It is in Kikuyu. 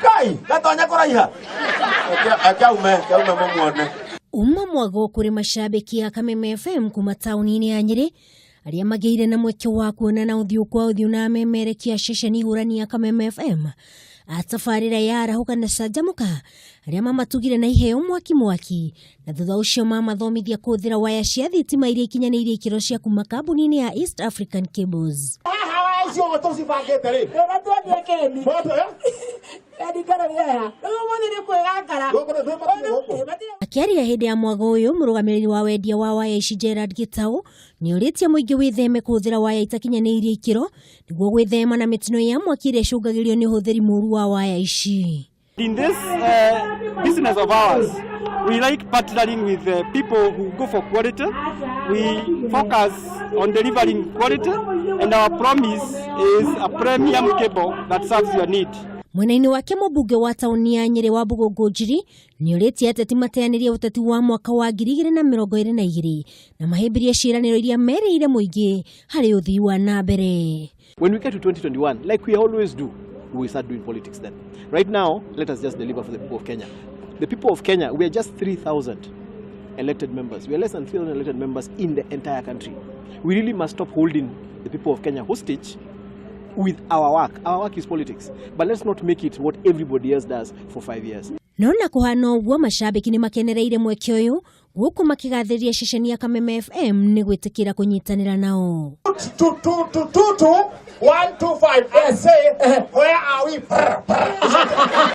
Kai, gatonya kũraiha. Reke aume, reke aume mũmuone. Uma mwago kũrĩ macambĩki a Kameme FM kuma taũni-inĩ ya Nyĩrĩ arĩa magĩire na mweke wa kuonana ũthiũ kwa ũthiũ na amemerekia ceceni ngũrani ya Kameme FM a tabarĩra ya Arahũka na Canjamũka arĩa mamatugire na iheo mwaki mwaki na thutha ũcio mamathomithia kũhũthĩra waya cia thitima iria ikinyanĩirie ikĩro cia kuma kambuni-inĩ ya East African Cables. Haha waya icio ũguo tũcibangĩte rĩ. Rĩrĩa tuonire Keni. Moto, eh? Keni ngoro rĩoya. Rĩu ũmũthĩ nĩ kwĩgangara. Gũkũ nĩ twĩ matirĩ gũkũ. Akĩaria hĩndĩ ya mwago ũyũ, mũrũgamĩrĩri wa wendia wa waya ici Gerard Gitau nĩ orĩtie mũingĩ wĩtheme kũhũthĩra waya itakinyanĩirie ikĩro nĩguo gwĩthema na mĩtino ya mwaki ĩrĩa ĩcũngagĩrĩrio nĩ ũhũthĩri mũru wa waya ici. In this business of ours, we like partnering with people who go for quality. We focus on delivering quality, and our promise is a premium cable that serves your need. Mwena-inĩ wake mũmbunge wa taũni ya Nyĩrĩ wa Mbũgũ Njiri nĩ orĩtie ateti mateanĩrie ũteti wa mwaka wa 2022 na mahĩmbĩrie ciĩranĩro iria merĩire mũingĩ harĩ ũthii wa na mbere. When we get to 2021, like we always do, we start doing politics then. Right now, let us just deliver for the people of Kenya. The people of Kenya, we are just 3,000 elected members. We are less than 3,000 elected members in the entire country. We really must stop holding the people of Kenya hostage with our work. Our work is politics. But let's not make it what everybody else does for 5 years. No na kũhana ũguo, macambĩki nĩ makenereire mweke ũyũ gũkũ makĩgathĩrĩria ceceni ya Kameme FM nĩ gwĩtĩkĩra kũnyitanĩra nao. Two, two, two, two, two, one, two, five. And say, where are we? Brr, brr.